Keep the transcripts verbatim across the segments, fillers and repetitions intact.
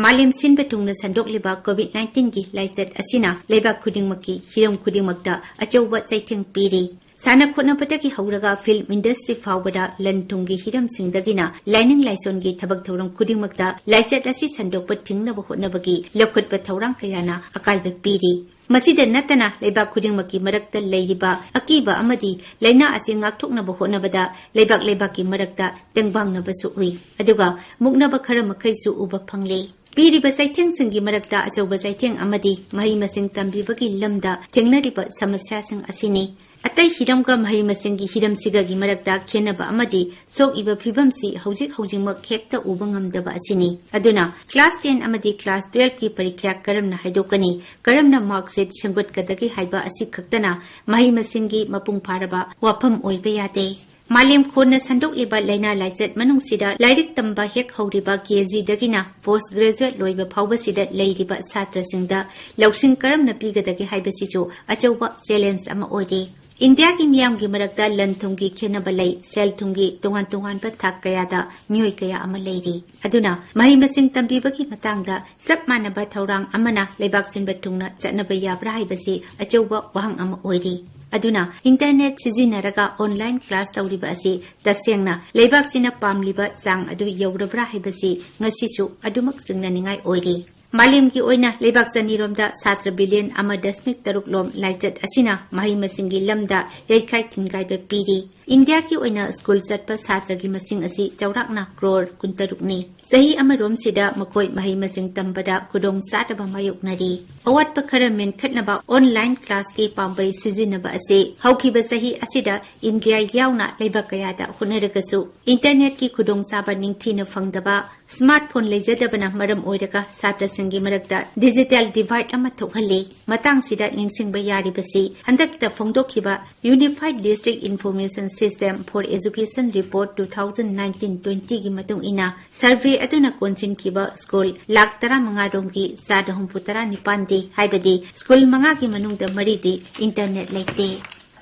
ꯃꯥꯂꯦꯝ ꯁꯤꯟꯕ ꯊꯨꯡꯅ ꯁꯟꯗꯣꯛꯂꯤꯕ COVID nineteen ꯒꯤ ꯂꯥꯏꯆꯠ ꯑꯁꯤꯅ ꯂꯩꯕꯥꯛ ꯈꯨꯗꯤꯡꯃꯛꯀꯤ ꯍꯤꯔꯝ ꯈꯨꯗꯤꯡꯃꯛꯇ ꯑꯆꯧꯕ ꯆꯩꯊꯦꯡ ꯄꯤꯔꯤ꯫ ꯁꯥꯟꯅ ꯈꯣꯠꯅꯕꯗꯒꯤ ꯍꯧꯔꯒ film industry ꯐꯥꯎꯕꯗ ꯂꯟ ꯊꯨꯝꯒꯤ ꯍꯤꯔꯝꯁꯤꯡꯗꯒꯤꯅ ꯂꯥꯏꯅꯤꯡ ꯂꯥꯏꯁꯣꯟꯒꯤ ꯊꯕꯛ ꯊꯧꯔꯝ ꯈꯨꯗꯤꯡꯃꯛꯇ ꯂꯥꯏꯆꯠ ꯑꯁꯤ ꯁꯟꯗꯣꯛꯄ ꯊꯤꯡꯅꯕ ꯍꯣꯠꯅꯕꯒꯤ ꯂꯧꯈꯠꯄ ꯊꯧꯔꯥꯡ ꯀꯌꯥꯅ ꯑꯀꯥꯏꯕ ꯄꯤꯔꯤ꯫ ꯃꯁꯤꯗ ꯅꯠꯇꯅ ꯂꯩꯕꯥꯛ ꯈꯨꯗꯤꯡꯃꯛꯀꯤ ꯃꯔꯛꯇ ꯂꯩꯔꯤꯕ ꯑꯀꯤꯕ ꯑꯃꯗꯤ ꯂꯥꯏꯅꯥ ꯑꯁꯤ ꯉꯥꯛꯊꯣꯛꯅꯕ ꯍꯣꯠꯅꯕꯗ ꯂꯩꯕꯥꯛ ꯂꯩꯕꯥꯛꯀꯤ ꯃꯔꯛꯇ ꯇꯦꯡꯕꯥꯡꯅꯕꯁꯨ ꯎꯏ꯫ ꯑꯗꯨꯒ ꯃꯨꯛꯅꯕ ꯈꯔ ꯃꯈꯩꯁꯨ ꯎꯕ ꯐꯪꯂꯤ꯫ ꯄꯤꯔꯤꯕ ꯆꯩꯊꯦꯡꯁꯤꯡꯒꯤ ꯃꯔꯛꯇ ꯑꯆꯧꯕ ꯆꯩꯊꯦꯡ ꯑꯃꯗꯤ ꯃꯍꯩ ꯃꯁꯤꯡ ꯇꯝꯕꯤꯕꯒꯤ ꯂꯝꯗ ꯊꯦꯡꯅꯔꯤꯕ ꯁꯃꯁ꯭ꯌꯥꯁꯤꯡ ꯑꯁꯤꯅꯤ꯫ ꯑꯇꯩ ꯍꯤꯔꯝꯒ ꯃꯍꯩ ꯃꯁꯤꯡꯒꯤ ꯍꯤꯔꯝꯁꯤꯒꯒꯤ ꯃꯔꯛꯇ ꯈꯦꯟꯅꯕ ꯑꯃꯗꯤ ꯁꯣꯛꯏꯕ ꯐꯤꯕꯝꯁꯤ ꯍꯧꯖꯤꯛ ꯍꯧꯖꯤꯛꯃꯛ ꯍꯦꯛꯇ ꯎꯕ ꯉꯝꯗꯕ ꯑꯁꯤꯅꯤ꯫ ꯑꯗꯨꯅ class ten ꯑꯃꯗꯤ class twelve ꯀꯤ ꯄꯔꯤꯈ꯭ꯌꯥ ꯀꯔꯝꯅ ꯍꯥꯏꯗꯣꯛꯀꯅꯤ, ꯀꯔꯝꯅ mark sheet ꯁꯦꯝꯒꯠꯀꯗꯒꯦ ꯍꯥꯏꯕ ꯑꯁꯤ ꯈꯛꯇꯅ ꯃꯍꯩ ꯃꯁꯤꯡꯒꯤ ꯃꯄꯨꯡ ꯐꯥꯔꯕ ꯋꯥꯐꯝ ꯑꯣꯏꯕ ꯌꯥꯗꯦ꯫ ꯃꯥꯂꯦꯝ ꯈꯣꯟꯅ ꯁꯟꯗꯣꯛꯂꯤꯕ ꯂꯥꯏꯅꯥ ꯂꯥꯏꯆꯠ ꯃꯅꯨꯡꯁꯤꯗ ꯂꯥꯏꯔꯤꯛ ꯇꯝꯕ ꯍꯦꯛ ꯍꯧꯔꯤꯕ KG ꯗꯒꯤꯅ post graduate ꯂꯣꯏꯕ ꯐꯥꯎꯕꯁꯤꯗ ꯂꯩꯔꯤꯕ ꯁꯥꯇ꯭ꯔꯁꯤꯡꯗ ꯂꯧꯁꯤꯡ ꯀꯔꯝꯅ ꯄꯤꯒꯗꯒꯦ ꯍꯥꯏꯕꯁꯤꯁꯨ ꯑꯆꯧꯕ challenge ꯑꯃ ꯑꯣꯏꯔꯤ꯫ ꯏꯟꯗꯤꯌꯥꯒꯤ ꯃꯤꯌꯥꯝꯒꯤ ꯃꯔꯛꯇ ꯂꯟ ꯊꯨꯝꯒꯤ ꯈꯦꯟꯅꯕ ꯂꯩ, ꯁꯦꯜ ꯊꯨꯝꯒꯤ ꯇꯣꯉꯥꯟ ꯇꯣꯉꯥꯟꯕ ꯊꯥꯛ ꯀꯌꯥꯗ ꯃꯤꯑꯣꯏ ꯀꯌꯥ ꯑꯃ ꯂꯩꯔꯤ꯫ ꯑꯗꯨꯅ ꯃꯍꯩ ꯃꯁꯤꯡ ꯇꯝꯕꯤꯕꯒꯤ ꯃꯇꯥꯡꯗ ꯆꯞ ꯃꯥꯟꯅꯕ ꯊꯧꯔꯥꯡ ꯑꯃꯅ ꯂꯩꯕꯥꯛ ꯁꯤꯟꯕ ꯊꯨꯡꯅ ꯆꯠꯅꯕ ꯌꯥꯕ꯭ꯔꯥ ꯍꯥꯏꯕꯁꯤ ꯑꯆꯧꯕ ꯋꯥꯍꯪ ꯑꯃ ꯑꯣꯏꯔꯤ꯫ ꯑꯗꯨꯅ internet ꯁꯤꯖꯤꯟꯅꯔꯒ online class ꯇꯧꯔꯤꯕ ꯑꯁꯤ ꯇꯁꯦꯡꯅ ꯂꯩꯕꯥꯛꯁꯤꯅ ꯄꯥꯝꯂꯤꯕ ꯆꯥꯡ ꯑꯗꯨ ꯌꯧꯔꯕ꯭ꯔꯥ ꯍꯥꯏꯕꯁꯤ ꯉꯁꯤꯁꯨ ꯑꯗꯨꯃꯛ ꯆꯤꯡꯅꯅꯤꯡꯉꯥꯏ ꯑꯣꯏꯔꯤ꯫ ꯃꯥꯂꯦꯝꯒꯤ ꯑꯣꯏꯅ ꯂꯩꯕꯥꯛ ꯆꯅꯤꯔꯣꯝꯗ ꯁꯥꯇ꯭ꯔ billion ꯑꯃ ꯗꯁꯃꯤꯛ ꯇꯔꯨꯛ ꯂꯣꯝ ꯂꯥꯏꯆꯠ ꯑꯁꯤꯅ ꯃꯍꯩ ꯃꯁꯤꯡꯒꯤ ꯂꯝꯗ ꯌꯩꯈꯥꯏ ꯊꯤꯟꯒꯥꯏꯕ ꯄꯤꯔꯤ꯫ ꯏꯟꯗꯤꯌꯥꯒꯤ ꯑꯣꯏꯅ ꯁ꯭ꯀꯨꯜ ꯆꯠꯄ ꯁꯥꯇ꯭ꯔꯒꯤ ꯃꯁꯤꯡ ꯑꯁꯤ ꯆꯥꯎꯔꯥꯛꯅ ꯀ꯭ꯔꯣꯔ ꯀꯨꯟꯇꯔꯨꯛꯅꯤ꯫ ꯆꯍꯤ ꯑꯃꯔꯣꯝꯁꯤꯗ ꯃꯈꯣꯏ ꯃꯍꯩ ꯃꯁꯤꯡ ꯇꯝꯕꯗ ꯈꯨꯗꯣꯡ ꯆꯥꯗꯕ ꯃꯥꯌꯣꯛꯅꯔꯤ꯫ ꯑꯋꯥꯠꯄ ꯈꯔ ꯃꯦꯟꯈꯠꯅꯕ online class ꯀꯤ ꯄꯥꯝꯕꯩ ꯁꯤꯖꯤꯟꯅꯕ ꯑꯁꯤ ꯍꯧꯈꯤꯕ ꯆꯍꯤ ꯑꯁꯤꯗ ꯏꯟꯗꯤꯌꯥ ꯌꯥꯎꯅ ꯂꯩꯕꯥꯛ ꯀꯌꯥꯗ ꯍꯣꯠꯅꯔꯒꯁꯨ internet ꯀꯤ ꯈꯨꯗꯣꯡꯆꯥꯕ ꯅꯤꯡꯊꯤꯅ ꯐꯪꯗꯕ, smartphone ꯂꯩꯖꯗꯕꯅ ꯃꯔꯝ ꯑꯣꯏꯔꯒ ꯁꯥꯇ꯭ꯔꯁꯤꯡꯒꯤ ꯃꯔꯛꯇ digital divide ꯑꯃ ꯊꯣꯛꯍꯜꯂꯤ꯫ ꯃꯇꯥꯡꯁꯤꯗ ꯅꯤꯡꯁꯤꯡꯕ ꯌꯥꯔꯤꯕꯁꯤ ꯍꯟꯗꯛꯇ ꯐꯣꯡꯗꯣꯛꯈꯤꯕ Unified District Information System for Education Report two thousand nineteen twenty ꯒꯤ ꯃꯇꯨꯡ ꯏꯟꯅ survey ꯑꯗꯨꯅ ꯀꯣꯟꯁꯤꯟꯈꯤꯕ ꯁ꯭ꯀꯨꯜ ꯂꯥꯈ ꯇꯔꯥꯃꯉꯥ ꯔꯣꯝꯒꯤ ꯆꯥꯗ ꯍꯨꯝꯐꯨ ꯇꯔꯥ ꯅꯤꯄꯥꯟꯗꯤ, ꯍꯥꯏꯕꯗꯤ ꯁ꯭ꯀꯨꯜ ꯃꯉꯥꯒꯤ ꯃꯅꯨꯡꯗ ꯃꯔꯤꯗꯤ internet ꯂꯩꯇꯦ꯫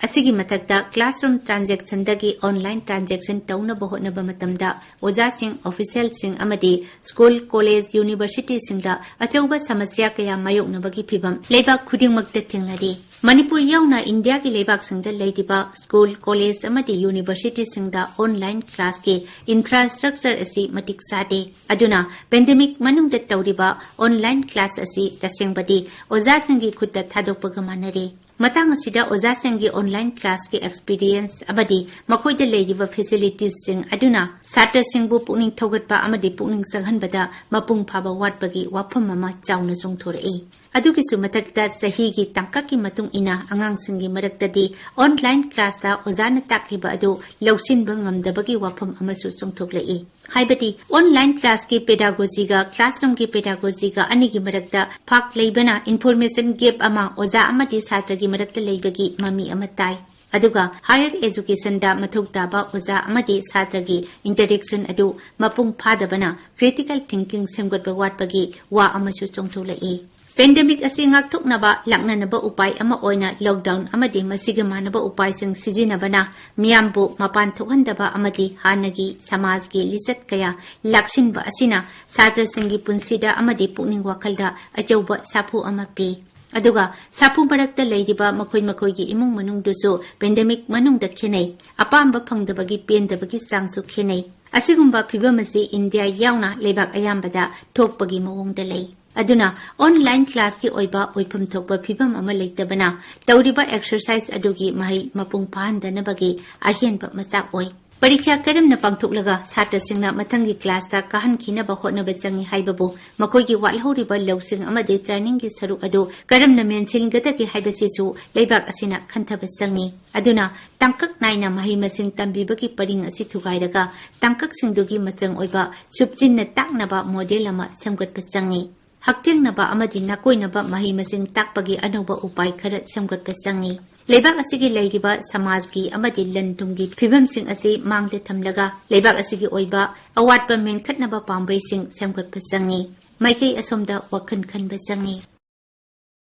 ꯑꯁꯤꯒꯤ ꯃꯊꯛꯇ classroom transactionꯗꯒꯤ online transaction ꯇꯧꯅꯕ ꯍꯣꯠꯅꯕ ꯃꯇꯝꯗ ꯑꯣꯖꯥꯁꯤꯡ, officialꯁꯤꯡ ꯑꯃꯗꯤ school, college, universityꯁꯤꯡꯗ ꯑꯆꯧꯕ ꯁꯃꯁ꯭ꯌꯥ ꯀꯌꯥ ꯃꯥꯌꯣꯛꯅꯕꯒꯤ ꯐꯤꯚꯝ ꯂꯩꯕꯥꯛ ꯈꯨꯗꯤꯡꯃꯛꯇ ꯊꯦꯡꯅꯔꯤ꯫ ꯃꯅꯤꯄꯨꯔ ꯌꯥꯎꯅ ꯏꯟꯗꯤꯌꯥꯒꯤ ꯂꯩꯕꯥꯛꯁꯤꯡꯗ ꯂꯩꯔꯤꯕ school, college ꯑꯃꯗꯤ universityꯁꯤꯡꯗ online classꯀꯤ infrastructure ꯑꯁꯤ ꯃꯇꯤꯛ ꯆꯥꯗꯦ꯫ ꯑꯗꯨꯅ pandemic ꯃꯅꯨꯡꯗ ꯇꯧꯔꯤꯕ online class ꯑꯁꯤ ꯇꯁꯦꯡꯕꯗꯤ ꯑꯣꯖꯥꯁꯤꯡꯒꯤ ꯈꯨꯠꯇ ꯊꯥꯗꯣꯛꯄꯒ ꯃꯥꯟꯅꯔꯦ꯫ ꯃꯇꯥꯡ ꯑꯁꯤꯗ ꯑꯣꯖꯥꯁꯤꯡꯒꯤ online classꯀꯤ experience ꯑꯃꯗꯤ ꯃꯈꯣꯏꯗ ꯂꯩꯔꯤꯕ facilitiesꯁꯤꯡ ꯑꯗꯨꯅ ꯁꯥꯇ꯭ꯔꯁꯤꯡꯕꯨ ꯄꯨꯛꯅꯤꯡ ꯊꯧꯒꯠꯄ ꯑꯃꯗꯤ ꯄꯨꯛꯅꯤꯡ ꯆꯪꯍꯟꯕꯗ ꯃꯄꯨꯡ ꯐꯥꯕ ꯋꯥꯠꯄꯒꯤ ꯋꯥꯐꯝ ꯑꯃ ꯆꯥꯎꯅ ꯆꯣꯡꯊꯣꯔꯛꯏ꯫ ꯑꯗꯨꯒꯤꯁꯨ ꯃꯊꯛꯇ ꯆꯍꯤꯒꯤ ꯇꯥꯡꯀꯛꯀꯤ ꯃꯇꯨꯡ ꯏꯟꯅ ꯑꯉꯥꯡꯁꯤꯡꯒꯤ ꯃꯔꯛꯇꯗꯤ online classꯇ ꯑꯣꯖꯥꯅ ꯇꯥꯛꯂꯤꯕ ꯑꯗꯨ ꯂꯧꯁꯤꯟꯕ ꯉꯝꯗꯕꯒꯤ ꯋꯥꯐꯝ ꯑꯃꯁꯨ ꯆꯣꯡꯊꯣꯛꯂꯛꯏ꯫ ꯍꯥꯏꯕꯗꯤ online classꯀꯤ pedagogyꯒ classroomꯒꯤ pedagogyꯒ ꯑꯅꯤꯒꯤ ꯃꯔꯛꯇ ꯐꯥꯛ ꯂꯩꯕꯅ information gap ꯑꯃ ꯑꯣꯖꯥ ꯑꯃꯗꯤ ꯁꯥꯇ꯭ꯔꯒꯤ ꯃꯔꯛꯇ ꯂꯩꯕꯒꯤ ꯃꯃꯤ ꯑꯃ ꯇꯥꯏ꯫ ꯑꯗꯨꯒ higher educationꯗ ꯃꯊꯧ ꯇꯥꯕ ꯑꯣꯖꯥ ꯑꯃꯗꯤ ꯁꯥꯇ꯭ꯔꯒꯤ interaction ꯑꯗꯨ ꯃꯄꯨꯡ ꯐꯥꯗꯕꯅ critical thinking ꯁꯦꯝꯒꯠꯄ ꯋꯥꯠꯄꯒꯤ ꯋꯥ ꯑꯃꯁꯨ ꯆꯣꯡꯊꯣꯛꯂꯛꯏ꯫ Pandemic ꯑꯁꯤ ꯉꯥꯛꯊꯣꯛꯅꯕ ꯂꯥꯛꯅꯅꯕ ꯎꯄꯥꯏ ꯑꯃ ꯑꯣꯏꯅ lockdown ꯑꯃꯗꯤ ꯃꯁꯤꯒ ꯃꯥꯟꯅꯕ ꯎꯄꯥꯏꯁꯤꯡ ꯁꯤꯖꯤꯟꯅꯕꯅ ꯃꯤꯌꯥꯝꯕꯨ ꯃꯄꯥꯟ ꯊꯣꯛꯍꯟꯗꯕ ꯑꯃꯗꯤ ꯍꯥꯟꯅꯒꯤ ꯁꯃꯥꯖꯒꯤ ꯂꯤꯆꯠ ꯀꯌꯥ ꯂꯥꯛꯁꯤꯟꯕ ꯑꯁꯤꯅ ꯁꯥꯇ꯭ꯔꯁꯤꯡꯒꯤ ꯄꯨꯟꯁꯤꯗ ꯑꯃꯗꯤ ꯄꯨꯛꯅꯤꯡ ꯋꯥꯈꯜꯗ ꯑꯆꯧꯕ ꯁꯥꯐꯨ ꯑꯃ ꯄꯤ꯫ ꯑꯗꯨꯒ ꯁꯥꯐꯨ ꯃꯔꯛꯇ ꯂꯩꯔꯤꯕ ꯃꯈꯣꯏ ꯃꯈꯣꯏꯒꯤ ꯏꯃꯨꯡ ꯃꯅꯨꯡꯗꯨꯁꯨ pandemic ꯃꯅꯨꯡꯗ ꯈꯦꯠꯅꯩ꯫ ꯑꯄꯥꯝꯕ ꯐꯪꯗꯕꯒꯤ ꯄꯦꯟꯗꯕꯒꯤ ꯆꯥꯡꯁꯨ ꯈꯦꯠꯅꯩ꯫ ꯑꯁꯤꯒꯨꯝꯕ ꯐꯤꯚꯝ ꯑꯁꯤ ꯏꯟꯗꯤꯌꯥ ꯌꯥꯎꯅ ꯂꯩꯕꯥꯛ ꯑꯌꯥꯝꯕꯗ ꯊꯣꯛꯄꯒꯤ ꯃꯑꯣꯡꯗ ꯂꯩ꯫ ꯑꯗꯨꯅ online classꯀꯤ ꯑꯣꯏꯕ ꯑꯣꯏꯐꯝ ꯊꯣꯛꯄ ꯐꯤꯚꯝ ꯑꯃ ꯂꯩꯇꯕꯅ ꯇꯧꯔꯤꯕ exercise ꯑꯗꯨꯒꯤ ꯃꯍꯩ ꯃꯄꯨꯡ ꯐꯥꯍꯟꯗꯅꯕꯒꯤ ꯑꯍꯦꯟꯕ ꯃꯆꯥꯛ ꯑꯣꯏ꯫ ꯄꯔꯤꯈ꯭ꯌꯥ ꯀꯔꯝꯅ ꯄꯥꯡꯊꯣꯛꯂꯒ ꯁꯥꯇ꯭ꯔꯁꯤꯡꯅ ꯃꯊꯪꯒꯤ classꯇ ꯀꯥꯍꯟꯈꯤꯅꯕ ꯍꯣꯠꯅꯕ ꯆꯪꯏ ꯍꯥꯏꯕꯕꯨ ꯃꯈꯣꯏꯒꯤ ꯋꯥꯠꯍꯧꯔꯤꯕ ꯂꯧꯁꯤꯡ ꯑꯃꯗꯤ trainingꯒꯤ ꯁꯔꯨꯛ ꯑꯗꯨ ꯀꯔꯝꯅ ꯃꯦꯟꯁꯤꯟꯒꯗꯒꯦ ꯍꯥꯏꯕꯁꯤꯁꯨ ꯂꯩꯕꯥꯛ ꯑꯁꯤꯅ ꯈꯟꯊꯕ ꯆꯪꯏ꯫ ꯑꯗꯨꯅ ꯇꯥꯡꯀꯛ ꯅꯥꯏꯅ ꯃꯍꯩ ꯃꯁꯤꯡ ꯇꯝꯕꯤꯕꯒꯤ ꯄꯔꯤꯡ ꯑꯁꯤ ꯊꯨꯒꯥꯏꯔꯒ ꯇꯥꯡꯀꯛꯁꯤꯡꯗꯨꯒꯤ ꯃꯆꯪ ꯑꯣꯏꯕ ꯆꯨꯞꯆꯤꯟꯅ ꯇꯥꯛꯅꯕ model ꯑꯃ ꯁꯦꯝꯒꯠꯄ ꯆꯪꯏ꯫ ꯍꯛꯊꯦꯡꯅꯕ ꯑꯃꯗꯤ ꯅꯥꯀꯣꯏꯅꯕ ꯃꯍꯩ ꯃꯁꯤꯡ ꯇꯥꯛꯄꯒꯤ ꯑꯅꯧꯕ ꯎꯄꯥꯏ ꯈꯔ ꯁꯦꯝꯒꯠꯄ ꯆꯪꯏ꯫ ꯂꯩꯕꯥꯛ ꯑꯁꯤꯒꯤ ꯂꯩꯔꯤꯕ ꯁꯃꯥꯖꯒꯤ ꯑꯃꯗꯤ ꯂꯟ ꯊꯨꯝꯒꯤ ꯐꯤꯕꯝꯁꯤꯡ ꯑꯁꯤ ꯃꯥꯡꯗ ꯊꯝꯂꯒ ꯂꯩꯕꯥꯛ ꯑꯁꯤꯒꯤ ꯑꯣꯏꯕ ꯑꯋꯥꯠꯄ ꯃꯦꯟꯈꯠꯅꯕ ꯄꯥꯝꯕꯩꯁꯤꯡ ꯁꯦꯝꯒꯠꯄ ꯆꯪꯏ꯫ ꯃꯥꯏꯀꯩ ꯑꯁꯣꯝꯗ ꯋꯥꯈꯜ ꯈꯟꯕ ꯆꯪꯏ꯫